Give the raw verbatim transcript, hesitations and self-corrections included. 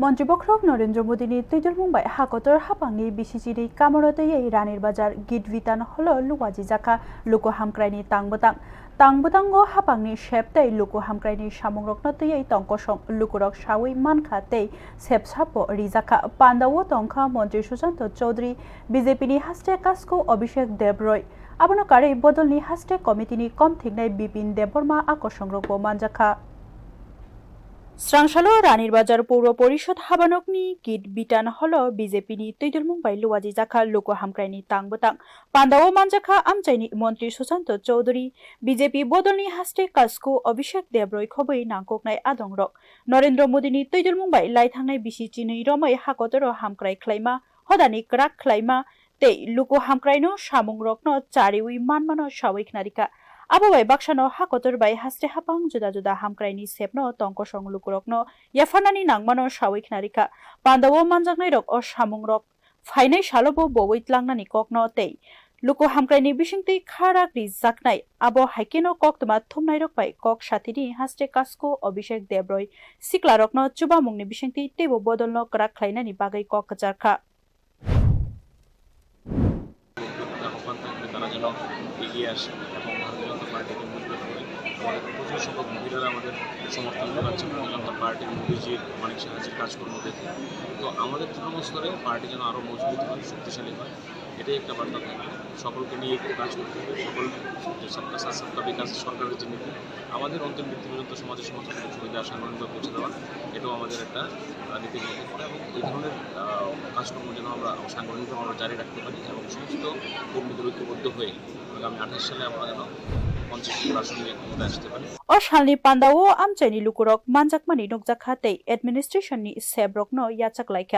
Montri bokhorok Narendra Modini twidulmung bai hakotor hapangni bisichini kamoro twiwi Ranir Bazar Git Bitan holo luwajijakha luku hamkraini tangbwtang. Tangbwtango hapangni sep tei luku hamkraini samungrokno twiwi tongkosong lukurok sawi mankha tei sepsapbo rijakha. Pandao tongkha Montri Susanto Chowdhury, B J P ni haste kasku Abhishek Debroi. Abono karwi bodolni haste committee ni komthiknai Bipin Debbarma a kosongrokbo manjakha. Srangsalo Ranir Bazar Puro Porishod habanokni Git Bitan holo B J P ni twidulmung bai luwajijakha luku hamkraini tangbwtang. Pandao manjakha amchaini Montri Susanto Chowdhury, B J P bodolni haste kasku Abhishek Debroi khobwi nangkuknai adongrok. Narendra Modini twidulmung bai laithangnai bisi chinwi romwi hakotoro hamkrai khlaima, hodani kwrak khlaima, tei luku hamkraino samungrokno chariwi manmano sawi khnarikha. Abo bai baksano hakotor bai haste hapang juda juda hamkraini sepno tongkosong lukurokno yapharnani nangmano sawi khnarikha. Pandao manjaknairok o samungrok phainai salobo bowi tlangnani kokno tei luku hamkraini bisingtwi kharak rijaknai abo haikeno koktwma thumnairok bai kok satini haste kasku Abhishek Debroi siklarokno chubamungni bisingtwi teibo bodolno kwrak khlainani bagwi kok kwcharkha. আহ্বান থাকবে তারা যেন এগিয়ে আসে এবং ভারতীয় জনতা পার্টিকে মজবুত করে। আমাদের প্রচুর সংখ্যক মহিলারা আমাদের সমর্থন জানাচ্ছে ভারতীয় জনতা পার্টির, মোদীজির অনেক সাহায্যের কাজকর্ম দেখে। তো আমাদের তৃণমূল স্তরে পার্টি যেন আরও মজবুত হয়, শক্তিশালী হয়, এটাই একটা বার্তা থাকবে। সকলকে নিয়ে একটু কাজ করতে হবে। সকল যে সবকা সাথ সবকা বিকাশ সরকারের যে নীতি, আমাদের অন্তিম ব্যক্তি পর্যন্ত সমাজের সমস্ত সুযোগ সুবিধা সাংগঠনিকভাবে পৌঁছে দেওয়া, এটাও আমাদের একটা আহ, নীতির মধ্যে পড়ে এবং এই ধরনের আহ, কাজকর্ম যেন আমরা সাংগঠনিকভাবে আমরা জারি রাখতে পারি এবং সমস্ত কর্মীদের ঐক্যবদ্ধ হয়ে আগামী আঠাশ সালে আমরা যেন পঞ্চাশ আসন নিয়ে ক্ষমতায় আসতে পারি। O salni pandao amchaini lukurok manjakmani nukjakha tei administration ni sebrokno yachaklaikha.